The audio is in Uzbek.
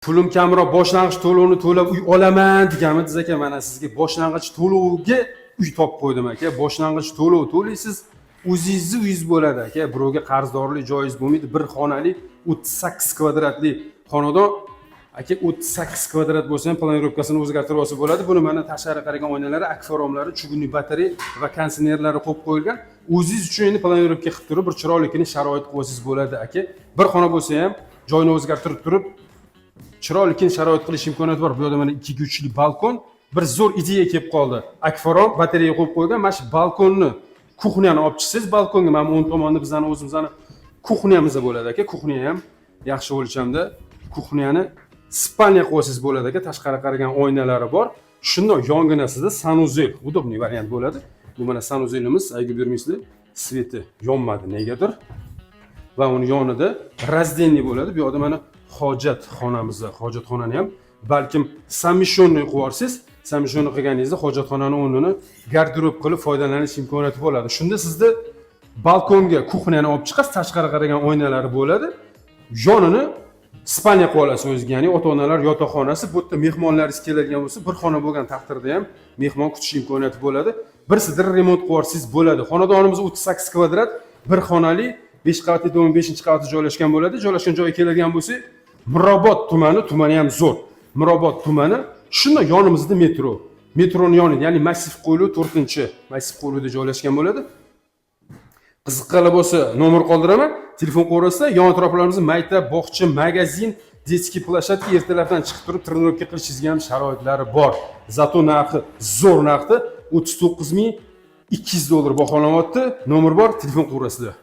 Pulim kamroq, boshlang'ich to'lovni to'lab uy olaman deganmidingiz, aka? Mana sizga boshlang'ich to'lovga uy topib qo'ydim, aka. Boshlang'ich to'lov to'laysiz, o'zingizni uyingiz bo'ladi, aka, birovga qarzdorlik joyingiz bo'lmaydi. Bir xonali, 38 kvadratli xonadon, aka. 38 kvadrat bo'lsa ham, планировка sini o'zgartirib olsa bo'ladi buni. Mana, tashqari qaragan oynalari, akfaromlari, чугунный batareya va konditsionerlari qo'yib qo'yilgan. O'zingiz uchun endi планировка qilib turib, bir chiroyligini sharoit qilib olsangiz bo'ladi, aka. Bir xona bo'lsa ham, joyini o'zgartirib turib, chiroyli sharoit qilish imkoniyati bor. Bu yerda mana 2 ga 3lik balkon. Bir zo'r ideya kelib qoldi: akfarom, batareya qo'yib qo'ygan. Mana shu balkonni, кухня ni olib chiqsangiz balkonga, mana bu o'ng tomonda bizani o'zimizni кухня miz bo'ladi, aka. Кухня ham yaxshi o'lchamda. Кухня ni спальня qilib olsangiz bo'ladi, aka. Tashqari qaragan oynalari bor. Shundoq yonginasida санузел, удобный variant bo'ladi. Bu mana санузел imiz. Ayga bermaysizlar, свет i yonmadi negadir. Va uni yonida раздельный bo'ladi. Bu yoqda mana hojatxonamiz. Hojatxonani ham balkim совмещенный qilib yuborsangiz, совмещенный qilganingizda hojatxonani o'rnini garderob qilib foydalanish imkoniyati bo'ladi. Shunda sizda balkonga кухня ni olib chiqasiz, tashqari qaragan oynalari bo'ladi, yonini спальня qilib olasiz o'zizga, ya'ni ota onalar yotoqxonasi. Bu yerda mehmonlaringiz keladigan bo'lsa, bir xona bo'lgan taqdirda ham mehmon kutish imkoniyati bo'ladi. Bir sidr remont qilib yuborsangiz bo'ladi. Xonadonimiz 38 kvadrat, bir xonali, 5 qavatli дом, beshinchi qavatda joylashgan bo'ladi. Joylashgan joyi keladigan bo'lsak, Mirobod tumani, tumani ham zo'r, Mirobod tumani. Shunda yonimizda metro, metroni yonida, ya'ni Massiv Qo'yliq, to'rtinchi Massiv Qo'yliqda joylashgan bo'ladi. Qiziqqanlar bo'lsa, nomer qoldiraman, telefon qilaverasizlar. Yon atroflarimizda maktab, bog'cha, magazin, детский площадка. Ertalabdan chiqib turib тренировка qilishingizga ham sharoitlari bor. Зато narxi zo'r narxda, 39 200 dollar baholanyapti. Nomer bor, telefon qilaverasizlar.